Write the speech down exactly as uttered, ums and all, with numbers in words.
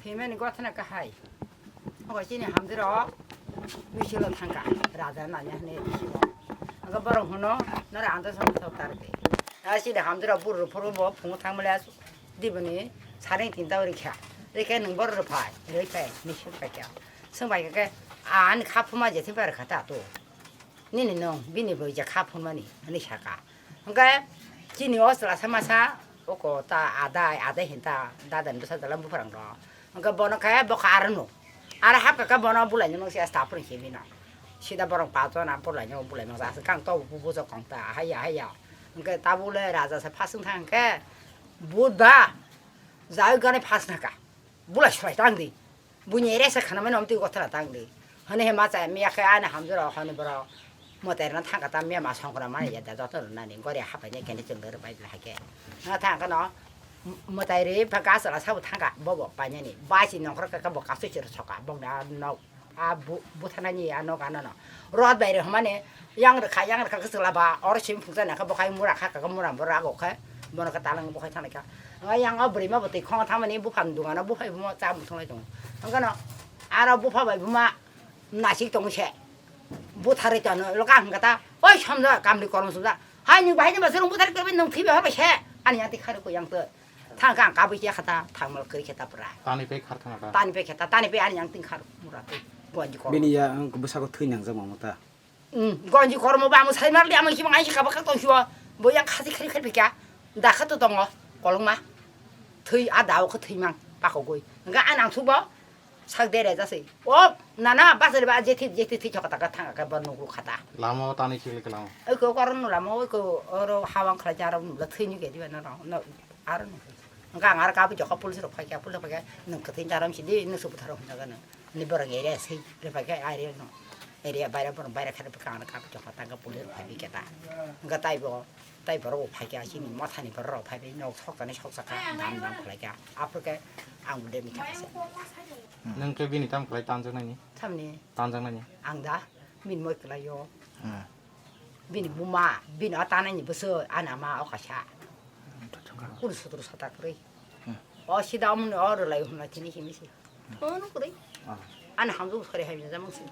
Himani gothana kahai. Ogo chini hamjwk rok misil o thangka, raja nanya hwnwi misil o. Ogo borok hwno, "Noro anda song thok tar de." A chini hamjwk rok buru phuru bo phungo thangmale diboni saring tinta o rikha. Rikhe nwng borok rwphai, rwphai, misil paikha. Swng bai khe, "Ani kha phuma je thim pai rwkha ta to." Nini nwng bini bai je kha phunmani, hwnwi saka. Hwnkhe chini o chwla sa masa, oko ta adai, adai hinta, dada ni bwsa dala bupharang rok. Hwnkhe bono khe bokha aro nuk. Aro hapkha khe bono bulai nung se stapur se bino. Sida borok pajon a bulai nung bulai nung jasa kang to bu bujok kong ta, haiya, haiya. Hwnkhe tabuk le raja se phasung thang khe, budba, jai gane phas naka. Bulai sulai tang di. Buini ere se khana mano amtwi gothana tang di. Hane he macha miya khe ani hamjwk rok hwnwi borok mwtai rwna thangkha ta miya ma songkra mani ya da joto rwnani gori hapai ni kene chwng rw pai hai khe. Na thang khe no mwtai ri pha gas la sabo thangkha bobo painani bai si nongkhor khe bo kasu chwrw soka bokni a nok a bu buthanani a nok ano no rot bai rw hwnmani. Yang rwkha, yang rwkha khe chwla ba, oro simi phungsa nangkhe bo khai mura kha, kha mura bo rago khe, bono khe talang bo khai thangnaikha. Yang o bwrwi ma bo twi khongo thangmani, buphang dungano buphai bumo cha muthunglai tongo. Hwnkhe no aro bupha bai buma nasik tongo se. Butharwi tono lo kang hwnkha ta, "Oi somja kamri korom somja. Hai nwng bahai ni bwswrwng butharwi kwrwi nwng thwibai hor bai se." Ani yang twi kharwi kho yang twi. Thang khe ang kabui khe kha ta, thangmal kwrwi khe ta pura. Tani pai khar thangna ta. Tani pai khe ta, tani pai ani yang twi khar mura twi. Gonji korom. Bini ya ang bwsako thwi nangjak mamo ta. Hmm, gonji kormo ba amo sai mar di amo himang ai kaba ka tong hiwa. Bo yang khasi khari khari phika. Da kha to tongo kolongma. Thwi a da o kha thwi mang pako goi. Nga an ang subo sak dere jase. O nana basari ba je thi je thi thi chok ta ka thang ka ban nukru khata. Lama o tani khili ka lama. Oi ko koron no lama oi ko oro hawang khala jaro nula thwi ni ke diba na no. Aro no. Nga ang aro kabu jokha police rok phai kha police phai kha nung kwthwi jaram sidi nung subu tharo hwnjaga nung. Ni borok area sei, re pai khe area no. Area baira borok baira khe kang kang chokha tang khe police phai bi khe ta. Hwnkhe tai bo, tai borok bo phai khe chini mothani borok rok phai bi nok sok tani sok sakha dam dam khlai kha. Aphuru khe ang bo demi thang se. Nwng khe bini tam khlai tanjak nani? Tamni? Tanjak nani? Ang da min moi khlai yo. Hmm. Bini buma, bini o tanani bwswk, ani ama o kaisa. Kunu sutru sata kwrwi. Hmm. O sida omoni o rwlai hwnla chini himwi se. Kono kwrwi. Ah. Ani hamjwk sori hai mija mangsi.